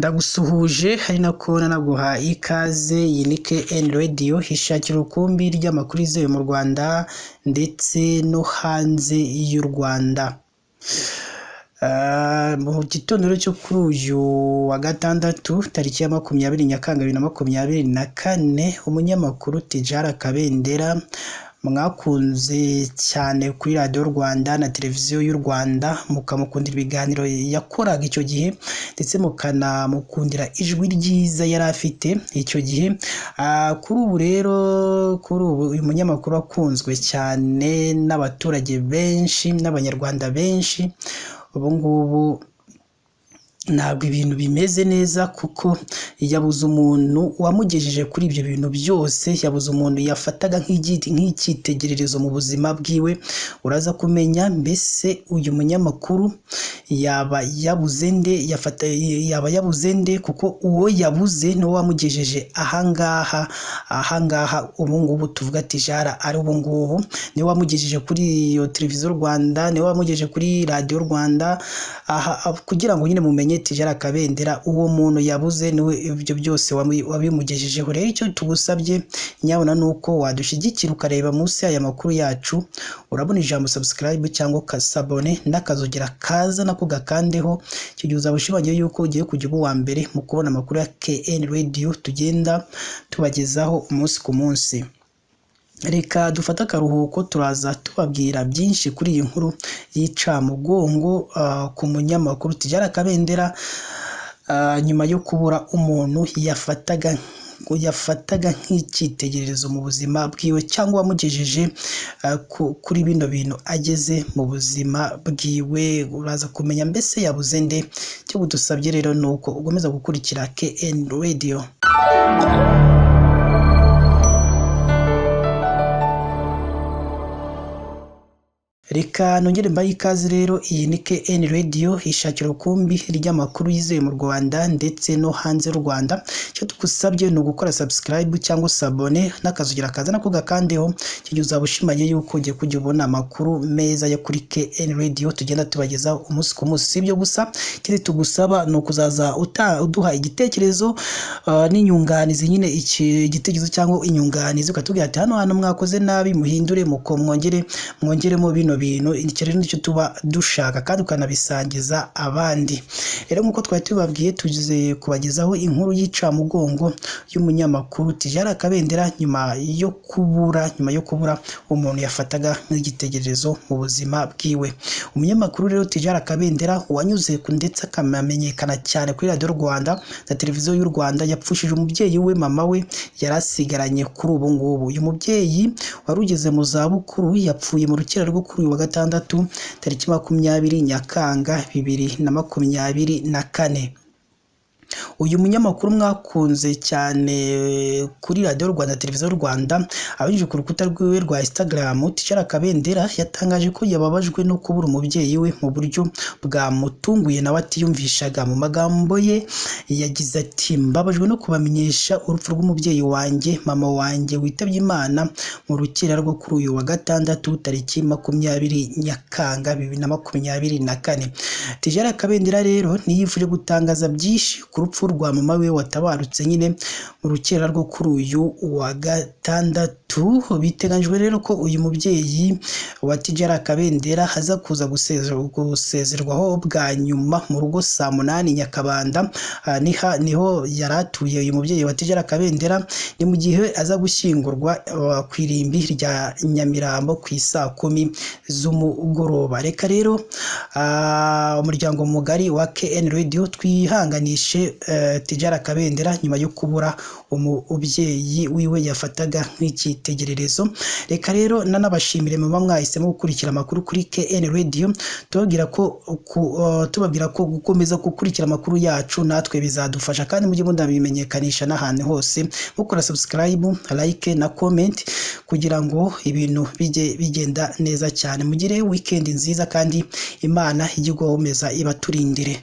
Ndagusuhuje ari nako nanaguha ikaze. Iyi ni KN Radio, ishakira urukumbi ry'amakuru yizewe mu Rwanda ndetse no hanze y'u Rwanda. Mu gitondo cyo kuri uyu wa gatandatu tariki ya 20 Nyakanga 2024, umunyamakuru Tidjara Kabendera mwakunze cyane kuri Radiyo Rwanda na Televiziyo y'u Rwanda, mukamukundira ibiganiro yakoraga icyo gihe ndetse mukanamukundira ijwi ryiza yari afite icyo gihe. Kuri ubu rero, kuri ubu uyu munyamakuru akunzwe cyane n'abaturage benshi n'Abanyarwanda benshi, ubu ngubu ntabwo ibintu bimeze neza kuko yabuze umuntu wamugejeje kuri ibyo bintu byose, yabuze umuntu yafataga nk'icyitegererezo mu buzima bwiwe. Uraza kumenya mbese uyu munyamakuru yaba yabuze nde, yaba yabuze nde, kuko uwo yabuze niwe wamugejeje ahangaha, ahangaha ubu ngubu tuvuga Tidjara ari ubu ngubu, niwe wamugejeje kuri iyo Televiziyo Rwanda, niwe wamugejeje kuri Radiyo Rwanda, aha kugira ngo nyine mumenye Tidjara Kabendera uwo muntu yabuze niwe ibyo byose wabimugejejeho. Rero icyo tugusabye nyabona ni uko wadushyigikira ukareba munsi y'aya makuru yacu, urabona ijambo subscribe cyangwa ukasabone n'akazogera kaza nako gakandeho. Icyo gihe uzaba ushimangiye yuko ugiye kujya uba uwa mbere mu kubona amakuru ya KN Radio tugenda tubagezaho umunsi ku munsi. Reka dufate akaruhuko, turaza tubabwira byinshi kuri iyi nkuru y'icamugongo ku munyamakuru Tidjara Kabendera, nyuma yo kubura umuntu yafataga nk'icyitegererezo mu buzima bwiwe cyangwa wamugejeje kuri bino bintu ageze mu buzima bwiwe. Uraza kumenya mbese yabuze nde. Icyo budusabye rero ni uko ukomeza gukurikira KN Radio. Reka nongere mbahe ikaze rero. Iyi ni KN Radio, ishakira urukumbi ry'amakuru yizewe mu Rwanda ndetse no hanze y'u Rwanda. Icyo tugusabye ni ugukora subscribe cyangwa sabone n'akazogera kaza nako gakandeho. Icyo gihe uzaba ushimangiye yuko ugiye kujya ubona amakuru meza yo kuri KN Radio tugenda tubagezaho umunsi ku munsi. Si ibyo gusa, ikindi tugusaba ni ukuzaza uduha igitekerezo n'inyunganizi, nyine igitekerezo cyangwa inyunganizi, ukatubwira ati hano hantu mwakoze nabi, muhindure, mwongeremo bino bintu. Icyo rero nicyo tuba dushaka, kandi ukanabisangiza abandi. Rero nk'uko twari tubabwiye, tugize kubagezaho inkuru y'icamugongo y'umunyamakuru Tidjara Kabendera nyuma yo kubura umuntu yafataga nk'igitegererezo mu buzima bwiwe. Umunyamakuru rero Tidjara Kabendera wanyuze ndetse akanamenyekana cyane kuri Radiyo Rwanda na Televiziyo y'u Rwanda, yapfushije umubyeyi we, mama we yarasigaranye kuri ubu ngubu. Uyu mubyeyi wari ugeze mu zabukuru yapfuye mu rukera rwo kuri uyu wa gatandatu tariki 20 Nyakanga 2024. Uyu munyamakuru mwakunze cyane kuri Radiyo Rwanda, Televiziyo Rwanda, abinyujije ku rukuta rwiwe rwa Instagram, Tidjara Kabendera yatangaje ko yababajwe no kubura umubyeyi we mu buryo bwamutunguye nawe atiyumvishaga. Mu magambo ye yagize ati: mbabajwe no kubamenyesha urupfu rw'umubyeyi wanjye, mama wanjye witabye Imana mu rukera rwo kuri uyu wa gatandatu tariki 20 Nyakanga 2024. Tidjara Kabendera rero ntiyifuje gutangaza byinshi ku rupfu rwa mama we watabarutse nyine mu rukera rwo kuri uyu wa gatandatu. Biteganyijwe rero ko uyu mubyeyi wa Tidjara Kabendera aza kuza gusezerwaho bwa nyuma mu rugo saa 8 Nyakabanda, niho yari atuye uyu mubyeyi wa Tidjara Kabendera. Ni mu gihe aza gushyingurwa ku irimbi rya Nyamirambo ku isaa 10 z'umugoroba. Reka rero umuryango mugari wa KN Radio twihanganishe Tidjara Kabendera nyuma yo kubura umubyeyi wiwe yafataga nk'icyitegererezo. Reka rero nanabashimire muba mwahisemo gukurikira amakuru kuri KN Radio, tubabwira ko gukomeza gukurikira amakuru yacu natwe bizadufasha, kandi mujye munabimenyekanisha n'ahantu hose mukora subscribe, like na comment kugira ngo ibintu bijye bigenda neza cyane. Mugire weekend nziza kandi Imana ijye igomeza ibaturindire.